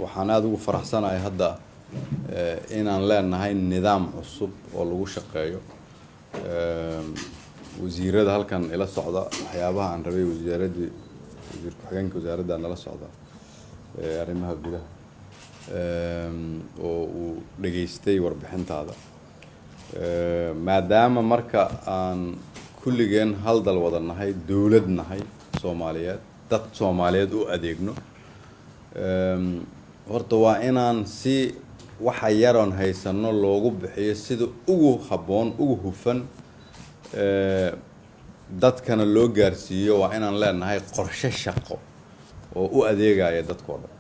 Waxaan aada ugu faraxsanahay hadda inaan leenahay nidaam cusub oo lagu shaqeeyo. Wasiirada halkan ila socda, waxyaabaha aan rabay, wasaaradii, wasiir ku-xigeenka wasaaradda nala socda arrimaha gudaha oo uu dhageystay warbixintaada, maadaama marka aan kulligeen hal dal wada nahay, dowlad nahay Soomaaliyeed, dad Soomaaliyeed u adeegno, horta waa inaan si waxa yaroon haysano loogu bixiyo sida ugu habboon, ugu hufan, dadkana loo gaarsiiyo. Waa inaan leenahay qorshe shaqo oo u adeegaya dadkoo dhan.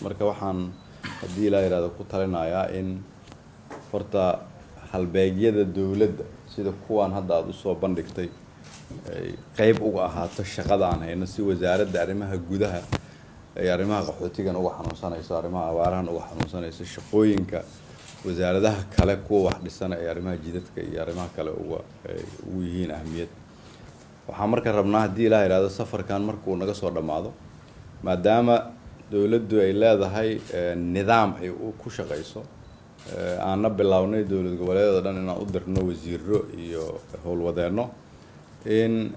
Marka waxaan, haddii Ilaa yihahdo, ku talinayaa in horta halbeegyada dowladda sida kuwaan hadda aada usoo bandhigtay ay qeyb uga ahaato shaqada aan hayno, si Wasaaradda Arrimaha Gudaha ay arrimaha qaxootigan uga xanuunsanayso, arrimaha abaarahan uga xanuunsanayso, shaqooyinka wasaaradaha kale, kuwa wax dhisana ay arrimaha jidadka iyo arrimaha kale uga ugu yihiin ahmiyad. Waxaan marka rabnaa, haddii Ilaah yihahdo, safarkan markuu naga soo dhammaado, maadaama dowladdu ay leedahay nidaam ay ku shaqayso, aanna bilownay dowlad goboleedyada dhan inaan u dirno wasiiro iyo howlwadeenno, in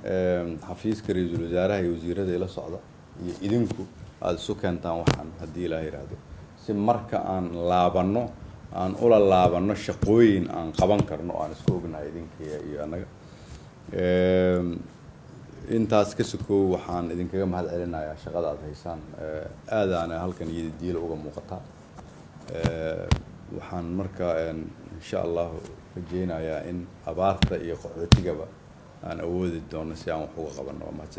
xafiiska ra-iisul wasaaraha iyo wasiirada ila socda iyo idinku aada isu keentaan waxaan, haddii Ilaah yidhaahdo, si marka aan laabanno aan ula laabanno shaqooyin aan qaban karno oo aan isku ognahay idinka iyo annaga. Intaas ka sokow, waxaan idinkaga mahad celinayaa shaqada aada haysaan. Aadaana halkan iyodidiila uga muuqataa. Waxaan marka insha Allahu rajeynayaa in abaarta iyo qaxootigaba aan awoodi doono si aan wax uga qabanno. Waa mahadsan.